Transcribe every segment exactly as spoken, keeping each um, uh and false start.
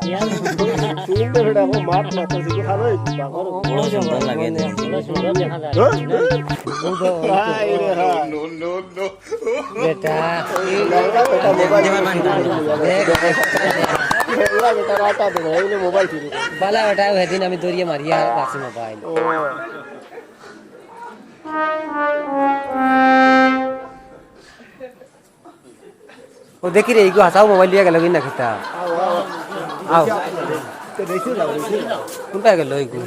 তুমি তো বেটা, ও মাত মাত আছে, কি ভালো হইছে, বাবা। ও, ও সুন্দর লাগে। ও সুন্দর দেখা যায়। হ্যাঁ? হায় রে হায়। বেটা। লেংড়া বেটা মোবাইল টিপে। লেংড়া বেটা রাতা দে, এই নে মোবাইল টিপে। বালা বেটা, ওই দিন আমি দৌড়িয়ে মারিয়া রাখছি মোবাইল। ও। ও দেখি রে, ইগু হাছাউ মোবাইল লইয়া গেল কি না কিতা? আও। কোনটা গেল ইগু?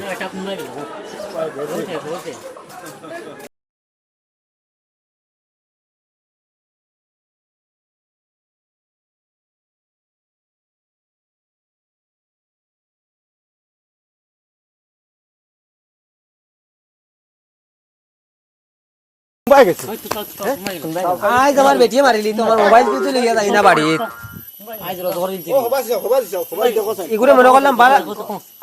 কোনবায় গেছে? আইজ আমার বেটিয়ে মারিলি, তো আমার মোবাইল কিন্তু লইয়া যাই না বাড়িত। আইজ রোজ করে দিতে। ও, হবা দিছাও, হবা দিছাও, হবা দিছাও, হবা দিছাও। ইগুরে মনে করলাম বালা,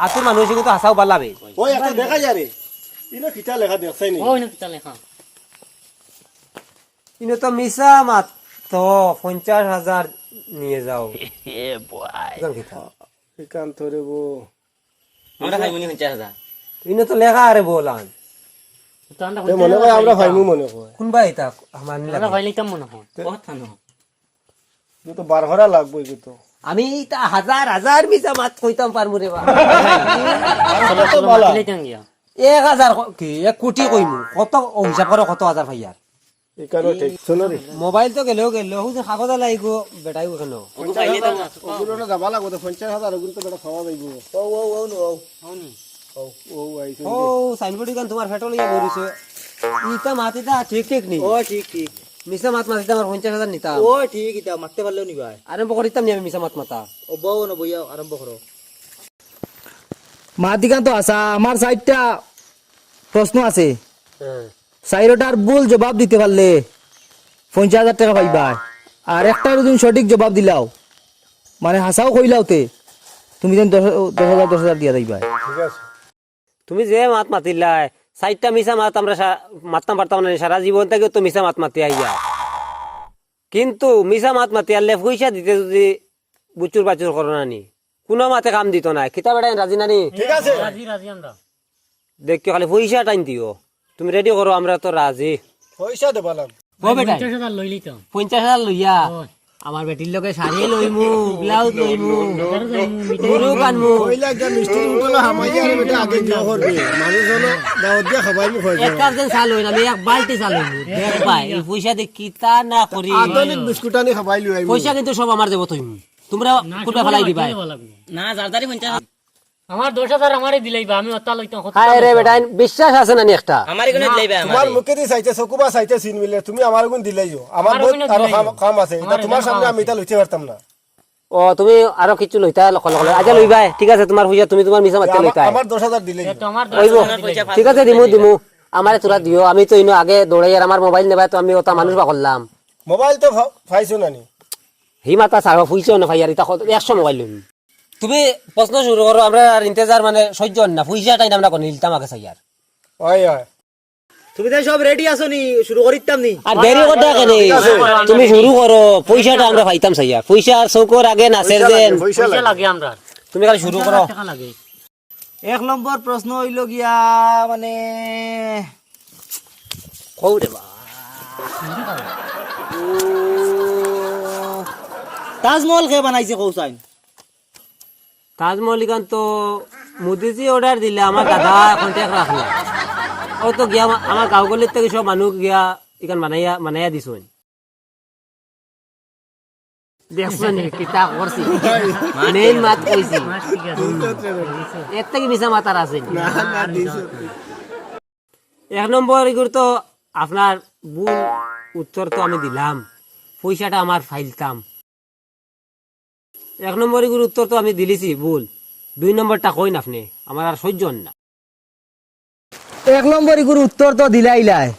আতুর মানুষ কিন্তু হাছাউ বালা বে। ওই একটা দেখা যায় রে। ইনো কিতা লেখা দেখছাই নি? ওই না কিতা লেখা? ইনো তো মিছা মাত, তো পঞ্চাশ হাজার নিয়ে যাও। এ ভাই। ইখান কিতা? ইখান তো রে বো। আমরা খাইমুনি পঞ্চাশ হাজার। ইনো তো লেখা আরে বলান। তো আমরা তে মনে কয় আমরা খাইমু মনে কয়। কোনবায় ইতা? আমার আমরা লাগে। খাইলে তো মনে হয়। কথা না। ইগু তো বার করা লাগবো, ইগু তো। আমি ইতা হাজার হাজার মিছা মাত কইতাম পারমু রে বা। আর কত তো বালা। মাতিলে কেন গিয়া? এক হাজার ক-, কি? এক কোটি কইমু। কত, ও হিসাব করো কত হাজার পাইয়ার। ইখানও ঠিক। হুনো রে। মোবাইল তো গেলেও গেল, ও যে কাগজ আলা ইগু বেটাইও কেন? ওগু পাইলে তো না। ওগুলো না যাবা লাগবো তো, পঞ্চাশ হাজার ওগুলো তো বেটা পাওয়া যাইবো। ও, ও, ও, ও। ও, আইছে। ও, সাইনবোর্ড ইখান তোমার পেট্রোল ইয়া ভরিছে। ইতা মাত ইতা ঠিক ঠিক নি। ও, ঠিক, ঠিক। মিছা মাত মাতিতে আমার পঞ্চাশ হাজার নিতাম। ও, ঠিক, ইতা মাততে পারলেও নি ভাই। আরম্ভ করিতাম নি আমি মিছা মাত মাতা। ও, বউ না বইয়া, আরম্ভ করো। মাত ইখান তো হাছা, আমার চাইরটা প্রশ্ন আছে। হ্যাঁ। চাইরোটার ভুল জবাব দিতে পারলে পঞ্চাশ হাজার টেকা পাইবায়। আর একটা যদি সঠিক জবাব দিলাও, মানে হাছাউ কইলাও তে, তুমি যেন দশ, দশ হাজার, দশ হাজার দিয়া যাইবায়। ঠিক আছে। তুমি যে মাত মাতিলায়, চাইরটা মিছা মাত আমরা সা-, মাততাম পারতাম না নি, সারা জীবন থাকিও তো মিছা মাত মাতি আইয়া। কিন্তু মিছা মাত মাতি আরলে পয়সা দিতে যদি বুচুর বাচুর করো না নি, কুনু মাতে কাম দিত নায়। কিতা বেটাইন রাজি না নি? ঠিক আছে। রাজি, রাজি আমরা। দেখিও খালি পয়সা টাইন দিও। তুমি রেডি করো, আমরা তো রাজি। পয়সা দেবা লাগবো। ও বেটা। পঞ্চাশ হাজার লইলি তো। পঞ্চাশ হাজার লইয়া। ওই। আমার বেটির লগে শাড়ি লইমু, ব্লাউজ লইমু, হাজারো যাইমু, মিঠাই মুরুক আনমু। কইলা গিয়া মিষ্টির হোটেলো হামাইয়া আরে বেটা আগে বিয়া করবে। মানুষ হলো দাওয়াত দিয়া খাবাইমু কয়। এক কাপ যেন চা লইন, আমি এক বালতি চা লইমু। দেখবায়, ই পয়সা দি কিতা না করি। আধুনিক বিস্কুট আনি খাবাই লই আইমু। পয়সা কিন্তু সব আমার দেবো তুমি। তোমরা না, কোনটা সব ফালাই দিবায়? না, যার যারই পঞ্চাশ। আমার দশ হাজার আমারে দিলাইবা, আমি ওটা লইতাম, কত হায় রে লইতাম? বেটা, বিশ্বাস আছে না নি একটা? আমার এখানে না। দিলাইবা তোমার আমারে। মুখেদি চাইতে, চকুবা চাইতে চিন মিলে, তুমি আমার গুণ দিলাইও। আমার আমার বহুত গুণ আরো দিলাইও। কাম, কাম আছে। এটা আমার তোমার এখানে সামনে কাম আমি আছে। এটা লইতে পারতাম না। ও, তুমি আরো কিছু লইতা, লক্ষ লক্ষ লইতা। আচ্ছা, লইবায়। ঠিক আছে, তোমার পয়সা, তুমি তোমার মিছা মাতে আমার, লইতায়। আমার দশ হাজার দিলাইও। এ তো আমার দশ হাজার অইবো। দিলাইও। ঠিক আছে, দিমু, দিমু। আমারে তোরা দিও, আমি তো ইনো আগে দৌড়াই আর আমার মোবাইল নেবায় তো আমি ওটা মানুষ বা করলাম। মোবাইল তো ফা-, পাইছো না নি? হি মাতা সারা ফুইছে না ভাই, আর ইটা কত, একশো মোবাইল লইমু। তুমি প্রশ্ন শুরু করো, আমরা আর ইন্তেজার মানে সহ্য অর না, পয়সা টাইন আমরা কোনে নিতাম আগে চাই আর। ওই, ওই। তুমি তাই সব রেডি আছো নি? শুরু করিতাম নি? আর দেরি করতে কেনে? ঠিক আছে। তুমি শুরু করো, পয়সাটা আমরা পাইতাম চাই আর। পয়সা আর চকুর আগে নাচের পয়সা লাগে, যেন। পয়সা পয়সা লাগে। লাগে আমরা। তুমি খালি শুরু করো। টাকা লাগে। এক নম্বর প্রশ্ন অইলো গিয়া, মানে, কও রে বা। ও, তাজমহল কে বানাইছে কও চাইন? তাজমহল ইখান তো মোদিজি অর্ডার দিলা, আমার দাদা কন্ট্যাক্ট রাখলা। ও তো গিয়া আমা-, আমার গাঁও গলির থাকি সব মানুষ গিয়া ইখান বানাইয়া, বানাইয়া দিছইন। দেখছো নি, কিতা করছি? মেইন মাত কইছি। মাত ঠিক আছে। এর থাকি মিছা মাত আর আছে নি? না, না, দিছো। এক নম্বর ইগুর তো আপনার ভুল উত্তর তো আমি দিলাম, পয়সাটা আমার পাইলতাম। এক নম্বর ইগুর উত্তর তো আমি দিলিছি ভুল, দুই নম্বরটা কইন আপনে, আমার আর সহ্য অর না। এক নম্বর ইগুর উত্তর তো দিলাইলায়।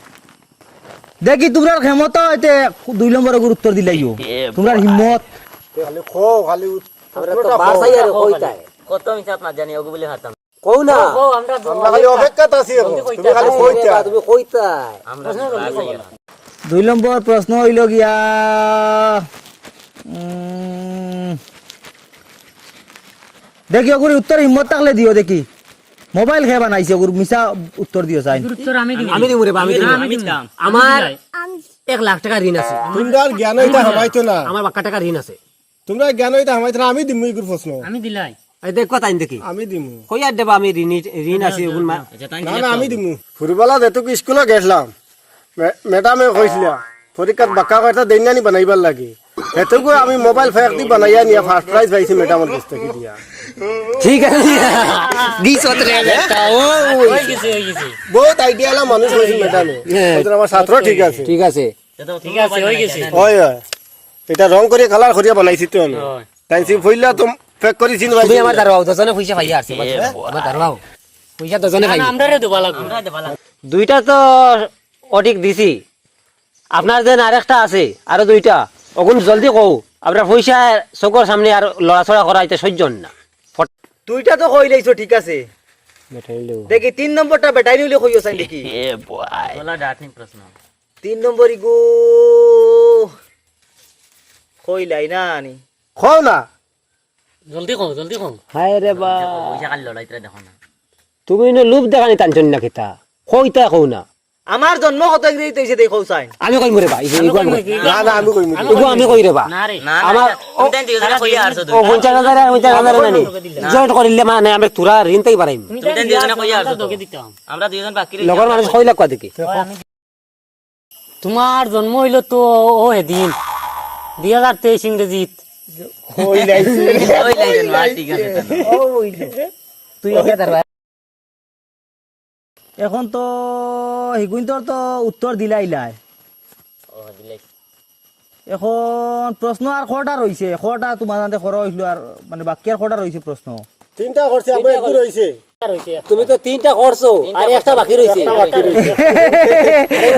দেখি তোমরার ক্ষমতা অইতে দুই নম্বর ইগুর উত্তর দিলাইও। তোমরার হিম্মত। খালি কও, খালি উত-, আমরা তো উত্তরটা কও। বাসাই আর কইতায়। কত মিছাত না জানি, ওগু বলে হাতাম। কও না। কও, কও, আমরা আমরা খালি অপেক্ষাত আছি এখন। তুমি খালি কইতায়। তুমি কইতায়। আমরা বাসাই আর। দুই নম্বর প্রশ্ন অইলো গিয়া, উম, দেখি, ওগুর উত্তর হিম্মত থাকলে দিও দেখি। মোবাইল কে বানাইছে, ওগুর মিছা উত্তর দিও চাই। উত্তর আমি দিমু। আমি দিমু রে বা, আমি দিমু। আমি দিমু। আমার এক লাখ টাকা ঋণ আছে। তুমরার জ্ঞান ইতা হামাইতো না। আমার বাক্কা টাকা ঋণ আছে। তুমরার জ্ঞান ইতা হামাইতো না, আমি দিমু ইগুর প্রশ্ন। আমি দিলাই। এই দেখ কথা আইন দেখি। আমি দিমু। কই আর দেবা আমি ঋণী, ঋণ আছে ওগুন মা। না, না, আমি দিমু। ফুরবালা যেটুকু স্কুলো গেছলাম, মে-, ম্যাডামে কইছিলা, পরীক্ষাত বাক্কা কয়টা দেইন নানি বানাইবার লাগি। হেতুকু আমি মোবাইল ফেক দি বানাইয়া নিয়া ফার্স্ট প্রাইজ পাইছি ম্যাডামর কাছ থাকি দিয়া। ঠিক আছে। দিছত রে বেটা, ও। অই গেছে, অই গেছে। বহুত আইডিয়ালা মানুষ অইছে ম্যাডামে। হ্যাঁ। হয়তো আমার ছাত্র ঠিক আছে। ঠিক আছে। ঠিক আছে, অই গেছে। অয়, অয়। ইটা রং করিয়া কালার করিয়া বানাইছি তো আমি। অয়। তাইন সি ফইলা তো ফেক করিছি না ভাই। তুমি আমার দাঁড়াও, দুজনে পয়সা পাইয়া আসছে, বুঝছো? আমার দাঁড়াও। পয়সা দুজনে পাই। আমরারে দেবা লাগবো। দুইটা তো অটিক দিছি। আপনার যেন আরেকটা আছে, আরো দুইটা। ওগুন জলদি কও। আমরা পয়সা চকুর সামনে আর লড়াচড়া করা ইতা সহ্য না। ফট- দুইটা তো কইলাইছো, ঠিক আছে। দেখি, তিন নম্বরটা বেটাইন অইলে কইও চাই দেখি। এ বয়। গলা ডাটনি প্রশ্ন। তিন নম্বর ইগু কইলাই না আনি। কও না। জলদি কও, জলদি কও। হায় রে বা। পয়সা খালি লড়াইতে দেখো না। তুমি ইনো লোভ দেখানি টানছো না কিতা? কইতা কও না। আমার জন্ম কত ইংরেজিত অইছে দেই কও চাই। আমি কইমু রে বা, ইগু, ইগু আমি কই। না, না, আমি কইমু। ইগু আমি কই রে বা। না রে। না, না, আমার তুমি তাইন দুইজনে কইয়া আরছো ও তুমি। পঞ্চাশ হাজার আর পঞ্চাশ হাজার নানি। না। জয়েন্ট করিলে মানে আমি তোরা ঋণ তাই পারাইমু। তুমি তাইন দুইজনে কইয়া আরছো তো। আমরা দুইজন বাকি রইছি। লগর মানুষ কইলা কয় দেখি। তোমার জন্ম অইলো তো ও হেদিন, দুই হাজার তেইশ ইংরেজিত। কইলাইছে। কইলাইছে, না, ঠিক আছে, তাহলে। ও অইলো। তুই ওকে ধরবা। এখন তো হিগুইন্তর তো উত্তর দিলাইলাই। ও, দিলাই। এখন প্রশ্ন আর কটা রইছে? কটা তোমার জানতে করা অইছিল আর মানে বাকি আর কটা রইছে প্রশ্ন? তিনটা করছি, আমরা একটু রইছে। তুমি তো তিনটা করছো, আর একটা বাকি রইছে। একটা বাকি রইছে।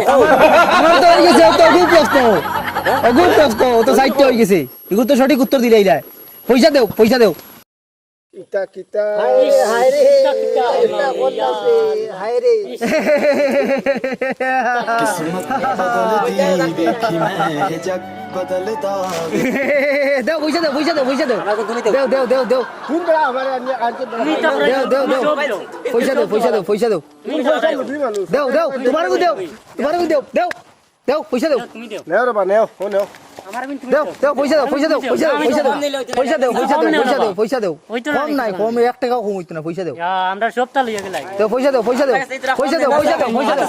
আমার, আমার তো অই গেছে, তো অগুর প্রশ্ন। অগুর প্রশ্ন, ও তো চাইরটা অই গেছে। ইগুর তো সঠিক উত্তর দিলাইলা। পয়সা দেও, পয়সা দেও। ইতা কিতা? হায় রে, হায় রে, ইতা কিতা? ইতা কোন আছে? হায় রে। किस्मत बदलती देखी मैं, जग बदलता। দেও, পয়সা দেও, পয়সা দেও, পয়সা দেও। আমাকে তুমি দেও। দেও, দেও, দেও, দেও। কোন বেড়া আমারে আনতে তুমি তো দেও, দেও, দেও। সব দেও। পয়সা দেও, পয়সা দেও, পয়সা দেও। তুমি তো দেও, দেও, তোমারে দেও, তোমারে দেও, দেও। দেও, পয়সা দেও। তুমি দেও। নেও রে বা, নেও, ও নেও। আমার বিন তুমি দেও, দেও। দেও, পয়সা দেও, পয়সা দেও, পয়সা দেও, পয়সা দেও। পয়সা দেও, পয়সা দেও, পয়সা দেও, পয়সা দেও। ওই তো কম নাই, কম এক টাকাও কম অইতো না, পয়সা দেও। ইয়া, আমরা সবটা লইয়া গেলাই। দেও, পয়সা দেও, পয়সা দেও। পয়সা দেও, পয়সা দেও, পয়সা দেও।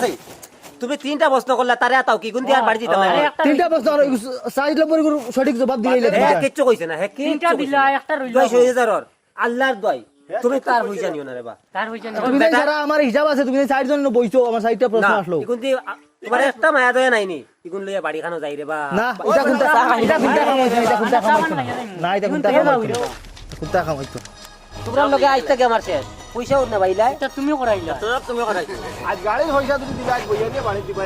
তুমি তিনটা প্রশ্ন করলা, তারে আতাও কি গুণ দিয়া বাড়ি দিতাম না? আরে, একটা তিনটা প্রশ্ন আর ওই সাইড নম্বর গুলো সঠিক জবাব দিলাইলা। হে কিচ্ছু কইছে না, হে কিচ্ছু তিনটা কইছে দিলা, না। একটা রইল। দুইশো হাজার ওর, আল্লাহর দোয়াই। তুমি তার পয়সা নিও না রে বা। তার পয়সা নিও। তুমি তাই সারা আমার হিসাব আছে, তুমি তাই চাইরজন বইছো, আমার চাইরটা প্রশ্ন না, আসলো। ইগুন দি, আ, তোমার একটা মায়া দয়া নাই নি? ইগুন লইয়া বাড়ি খানো যাই রে বা। না, ইটা কুনটা, ইটা কুনটা কাম অইতো, ইটা কুনটা কাম অইতো না। না, ইটা কুনটা কাম অইতো না। কুনটা কাম অইতো। তোমরা লগে আইজ থাকি আমার শেষ। পয়সা উঠ না বাইলা। ইটা তুমি করাইলা। তো তুমি করাইছো। আজ গাড়ির পয়সা তুমি দিবা, আজ বইয়া দিয়া বাড়ি দিবা।